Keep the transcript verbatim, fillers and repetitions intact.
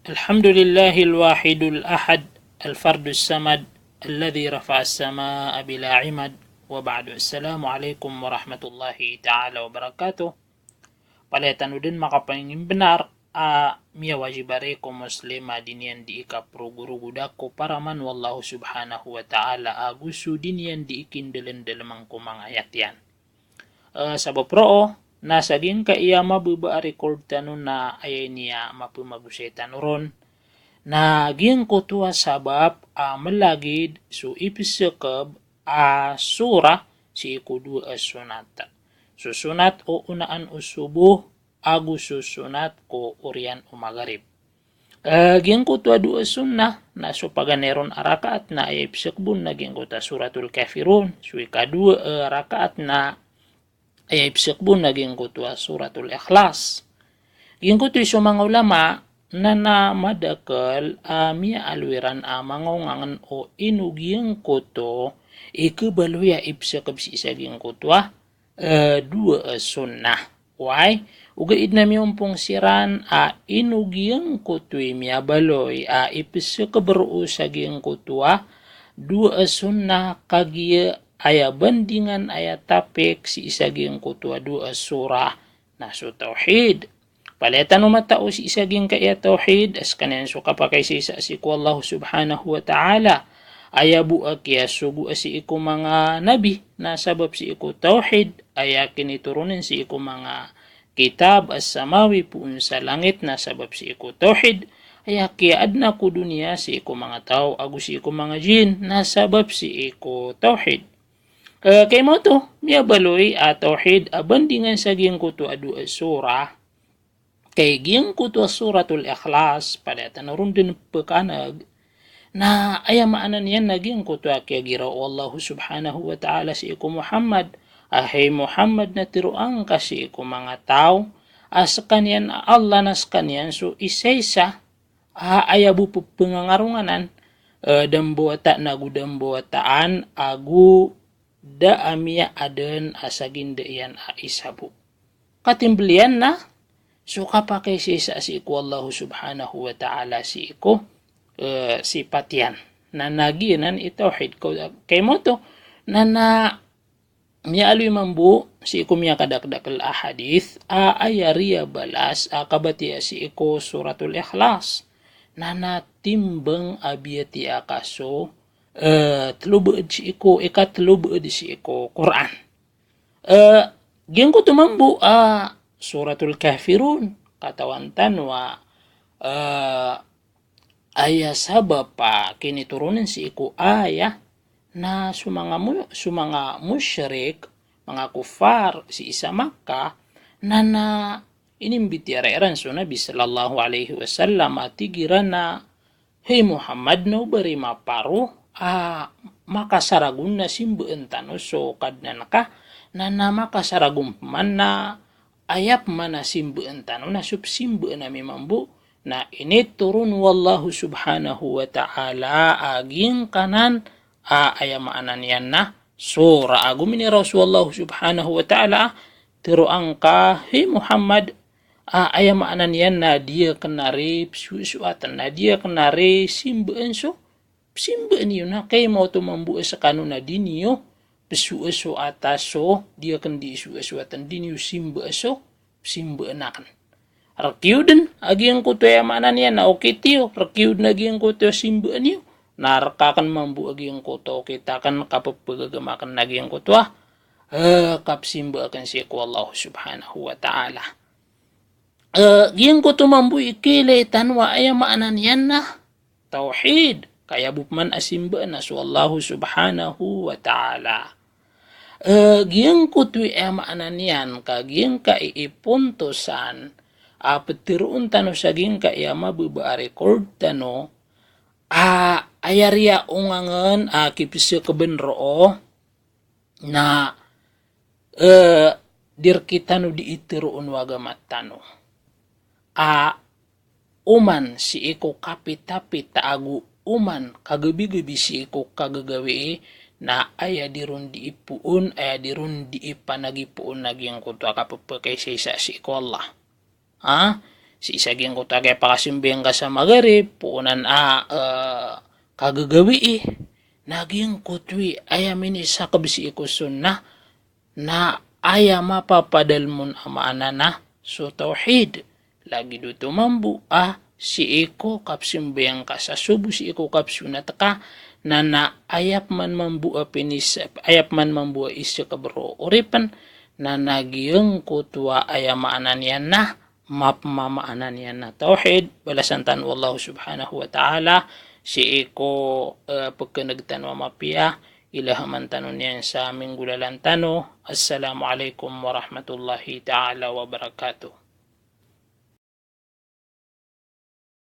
Alhamdulillahil wahidil ahad, al-fardus samad, alladhi rafa'as samaa'a bila imad, wa ba'du. Assalamu alaikum warahmatullahi ta'ala wabarakatuh. Palaya tano den makapangimbenar a miyawajib a riko Muslim a di niyan di ikaprogorugoda ko paraman o Allahu subhanahu wa ta'ala ago so di niyan di ikindelendelem angko manga ayat iyan. Eh, sabap roo, na sa giyangkaya mababa a record tano na aya ini a mapemagosay tano ron, na giyangkoto a sabap a melagid so ipesekeb a surah sii ko dowa a sonat. So sonat o onaan o soboh ago so sonat ko oriyan o magrib. Eh, giyangkoto a dowa a sunnah, na so paganay ron a rakaat na aya ipesekeb on na giyangkoto a Suratul Kafirun, so ikadowa a rakaat na aya ipesekeb on na giyangkoto a Suratul Ikhlas. Giyangkoto i so manga ulama na, na madakel a miyaaloy iran a manga ongangen o ino giyangkoto i kebaloy a ipesekeb sii sa giyangkoto a eh, dowa a sunnah. Wai, ogaid na miyompong siran a ino giyangkoto i miyabaloy a ipesekeb roo sa giyangkoto a dowa a sunnah kagiya aya bandingan aya topic sii sa giyangkoto a dowa a surah na so tawhid. Palaya tano matao sii sa giyangkaya tawhid, a sekaniyan so kapakaisaisa sii ko Allah subhanahu wa ta'ala. Aya bo a kiyasogoa sii ko manga nabi na sabap sii ko tawhid, aya kinitoronen sii ko manga kitab a samawi poon sa langit na sabap sii ko tawhid, aya kiyaadna ko doniya sii ko manga taw ago sii ko manga jin na sabap sii ko tawhid. Eh, kay maoto, miyabaloy a tawhid a bandingan sa giyangkoto a dowa a surah, kay giyangkoto a Suratul Ikhlas, palaya tano ron den pekaneg, na aya maana niyan na giyangkoto a kiyagiraw o Allah subhanahu wa ta'ala sii ko Muhammad, a hay Muhammad, na teroang ka sii ko manga taw a sekaniyan a Allah na sekaniyan so isaisa, a aya bo pepengangaronganan, eh, da mbawataan ago da mbawataan ago da a miyaaden a saginda iyan a isa bo. Katimbel iyan na so kapakaisaisa sii ko Allah subhanahu wa ta'ala sii ko, eh, sipat iyan. Na na giyanan i tawhid ko, kay maoto, na na miyaaloy mambo sii ko miyakadakdakel a hadith a aya riya balas a kabatiya sii ko Suratul Ikhlas na na timbang a biyatiya ka so, eh, telo baed sii ko, ikatelo baed sii ko Qur'an. Eh, giyangkoto mambo a Suratul Kafirun, katawan tano a, eh, aya sabap a kinitoronen sii ko aya na so manga mu-, so manga mushrik, manga kuffar sii sa Makkah, na na inimbitiyarai ran so Nabi sallallahu alaihi wasallam a tig iran a, hay Muhammad, na o ba ri maparo a makasaragon na simbaan tano so Kadnan ka, na na makasaragon peman na aya peman a simbaan tano na so pesimbaan ami mambo na initoron o Allah subhanahu wa ta'ala a giyangkanan a aya maana niyan na surah ago miniraw so Allah subhanahu wa ta'ala a teroang ka, hay Muhammad, a aya maana niyan na di aken ari pesoasoaten, na di aken ari simbaan so pesimbaan iyo, na kay maoto mambo a sekano na di niyo pesoasoata so, di aken di soasoaten, di niyo simbaa so pesimbaan aken. Rekiyo den a giyangkoto aya maana niyan na okit iyo, rekiyo den a giyangkoto simbaan iyo, na reka aken mambo a giyangkoto okit aken, kapepegagam aken a giyangkoto a, eh, kapesimbaa aken sii ko Allah subhanahu wa ta'ala. Eh, giyangkoto mambo i kiilay tano a aya maana niyan na tawhid, ka aya bo peman a simbaan na so Allah subhanahu wa ta'ala. Eh, giyangkoto i aya maana niyan ka giyangkai i pontosan a peteroon tano sa giyangkai a mababa a record tano, a aya riya ongangen a kipesekeban roo, na, eh, di rekitano di iteroon o agama tano a oman sii ko kapitapita ago oman kagebigebi sii ko kagagawii, na aya di ron di ipoon, aya di ron di ipanagipoon a giyangkoto a kapepekaisaisa sii ko Allah. Ha? Sii sa giyangkoto a kiyapakasambayang ka sa Maghrib, poonan a, eh, kagagawii, na giyangkoto i aya minisakab sii ko sunnah, na aya mapapadalm on a maana na so tawhid. Lagid oto mambo a sii ko kapsambayang ka sa sobo, sii ko kapsunat ka, na na aya pman mambo a pinis-, aya pman mambo a isakab roo oripn, na na giyangkoto a aya maana niyan na mapmamaana niyan na tawhid. Balasan tano o Allah subhanahu wa ta'ala sii ko, eh, pkhan'g tano a mapiya. Ilahaman tano niyan sa minggolalan tano. Assalamu alaikum warahmatullahi ta'ala wabarakatuh.